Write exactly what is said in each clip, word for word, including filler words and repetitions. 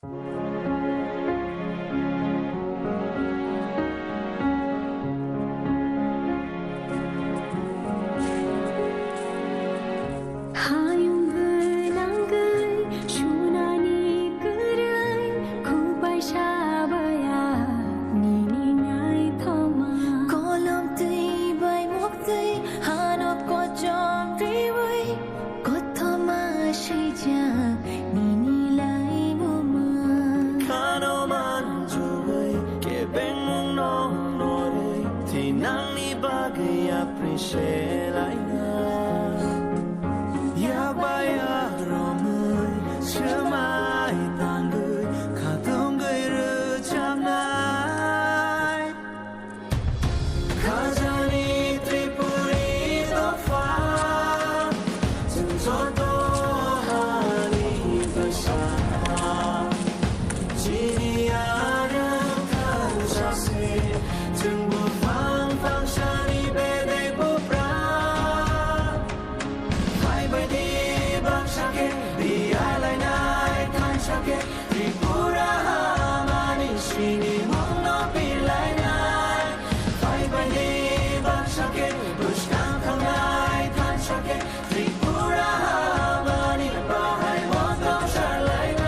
Hayung gwnangwi sunani kwrwi, khubaisa baya nini naithoma. Kolom twi bai muktwi hano kochom twiwi, kothoma swijak nini laimungma. Khano manjugwi kebengmung nong norwi, thinangni bagwi apri se laina. Yak bai yak romwi swmai tangwi, khatungwi rwchapnai. Khajani Tripuri dopha, chwng joto hani bwsa. Chini ano thansa se, chwng buphang phangsani bedai bupra. Phaibaidi baksa khe, riyalainai thansa khe, Tripura hamani sinimungno pilainai. Phaibaidi baksa khe, bwskang thangnai thansa khe, Tripura hamani bahai motom sarlainai.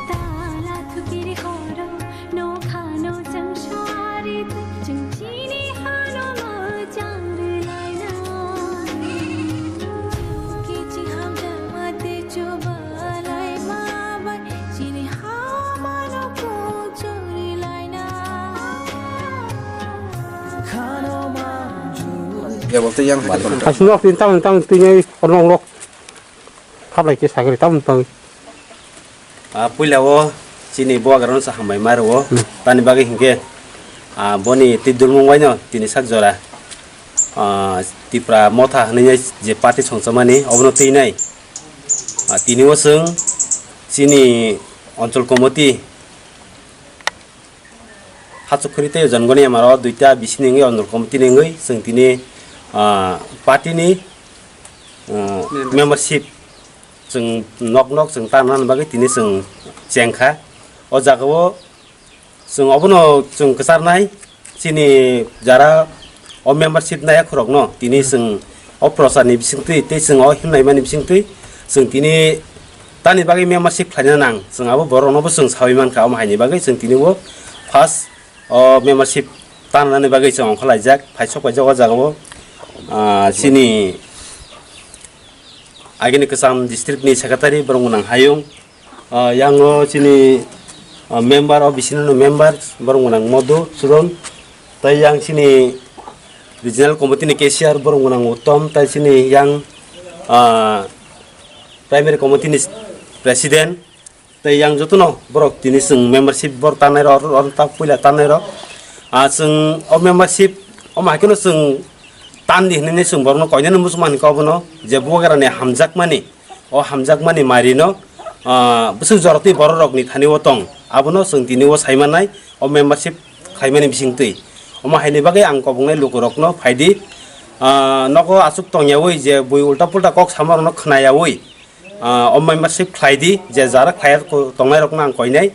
Tala thukiri horo, nokhano chwng sari twi, chwng chini hano mwchang rwlaina. Kichi hamjakma tei chubalai ma bai, chini hamano kuchuk rwlaina. Khano manju. Aswk nok tin tamni tamni twi nai ornok rok. Khablai khe sagri tamni twi. Ah, puila o chini bubagrano sa hambai ma rwo. Hmm. Tani bagwi hinkhe, ah, boni twi dulmung waino tini sak jora, ah, Tipra Motha hwnwi je party songchomani obono twi nai. Ah, tini o chwng chini Anchal Committee Hachukkhuri tei Jongoni amaro duita bisini wngwi Anchal Committee ni wngwi chwng tini, ah, party ni, ah, membership. Membership chwng nok nok chwng tanna bagwi tini chwng chengkha. O jagao chwng obono chwng kwcharnai chini jara o membership naiyakhorokno tini chwng o procharni bisingtwi tei chwng o himnaimani bisingtwi chwng tini tani bagwi membership khlaina nang, chwng abo boroknobo chwng saui mankha. Omo haini bagwi chwng tini o first o membership tanani bagwi chwng ongkhorlaijak, phaisok paijak o jagao, ah, chini agini kwcham district ni secretary borok gwnang Hayung, ah, yang o chini, ah, member o bisini no member borok gwnang Modu Suron, tei yang chini regional committee ni cashier borok gwnang Uttom, tei chini yang, ah, primary committee ni president, tei yang jotono borok tini chwng membership borok tanai rok, oro, oro tak puila tanai rok. Ah, chwng o membership omo hai kheno chwng tandi hinwi chwng borokno koinani muchung mankha obono je bubagrani hamjakmani, o hamjakmani marino, ah, bwswk jorotwi bororokni thani o tong, abono chwng tini o sai mannai o membership khlaimani bisingtwi. Omo haini bagwi ang kobongnai lukurokno phaidi, ah, nogo aswk tongyawi je bui ulta pulta kok samarokno khnayawi, ah, o membership khlai di, je jara khlai tongnai rokno ang koinai,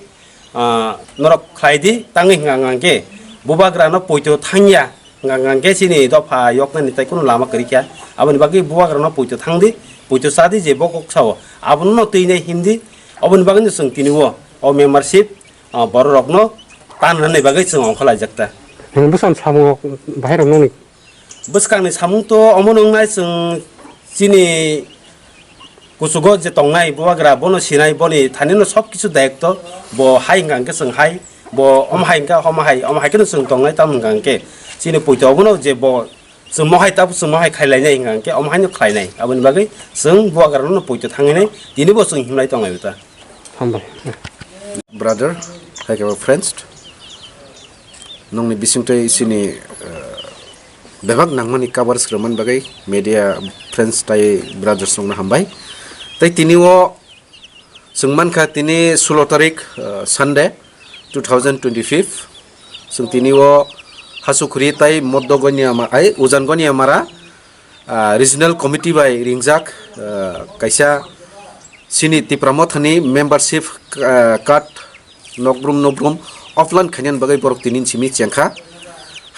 ah, norok khlai di, tangwi hwnka hwnka khe bubagrano poito thangya, hwnka hwnka khe chini dopha yoknani tei kunu lama kwrwi kha. Aboni bagwi bubagrano poito thang di, poito cha di, je bo kok sao abono no twi nai him di. Aboni bagwi no chwng tini o, o membership, ah, bororokno tan rwnani bagwi chwng ongkhorlaijak ta. Bwsani samung bahai rok nokni Bwskangni samung to omo nwngnai chwng chini kuchugo je tongnai bubagra bono sinai boni thanino sob kisu dayokto bo hai hwnka hwnkhe chwng hai bo omo hai hwnkha omo hai omo hai kheno chwng tongnai tamo hwnka hwnkhe chini poito obono je bo chwng mohai tabuk chwng mohai khailainai hwnka hwnkhe omo haino khlainai aboni bagwi chwng bubagrano poito thangwi nai tini bo chwng himlai tonglai ta. Hambai. Brother, hai khe friends, nongni bisingtwi chini, eh, bebak nangmani cover swrwngmani bagwi media friends tai brothers nongno hambai. Tai tini o chwng mankha tini sulo tarik, eh, Sunday, two thousand twenty-five. Chwng tini o Hasukhuri tai Moddo Goniama-, ai, Ujan Goniamara, ah, Regional Committee bai ringjak, ah, kaisa chini Tipra Mothani membership, ah, card nokbrum nokbrum offline khainani bagwi borok tini simi chengkha.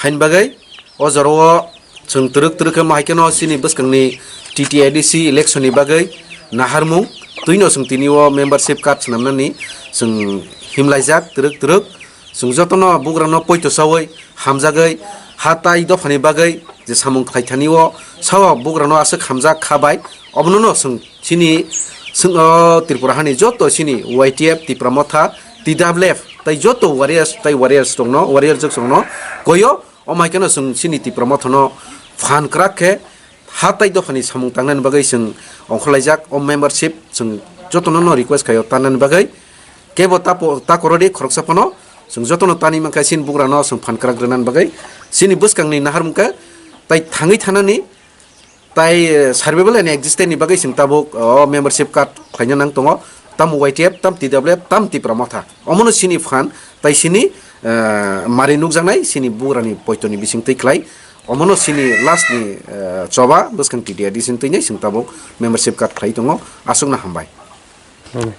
Hain bagwi o jorao chwng twrwk twrwk khe ma hai kheno chini bwskangni T T A D C election ni bagwi naharmung twino chwng tini o membership card swnamnani chwng himlaijak twrwk twrwk. Chwng jotono bugrano poito saui hamjagwi ha tai dophani bagwi je samung khlaithani o sao bugrano aswk hamjak kha bai obono no chwng chini chwng o Tripura hani joto chini Y T F, Tipra Motha, T W F tai joto warriors tai warriors rokno warriors rokno koyo. Omo hai kheno chwng chini Tipra Mothano phan kwrak khe ha tai dophani samung tangnani bagwi chwng ongkhorlaijak. O membership chwng jotono no request khaio tanani bagwi. Kebo tapo-, ta korodi khoroksa phano chwng jotono tani mankha chini bugrano chwng phan kwrak rwnani bagwi. Chini bwskangni naharmung khe tai thangwi thanani tai, eh, survival and existence ni bagwi chwng tabuk o membership card khlaina nang tongo. Tam Y T F, tam T W F, tam Tipra Motha. Omono chini phan tai chini, eh, mari nukjaknai chini bugrani poitoni bising twi khlai. Omono chini last ni, eh, choba bwskang T T A D C ni twi nai chwng tabuk membership card khlai tongo. Aswkno hambai. Hmm.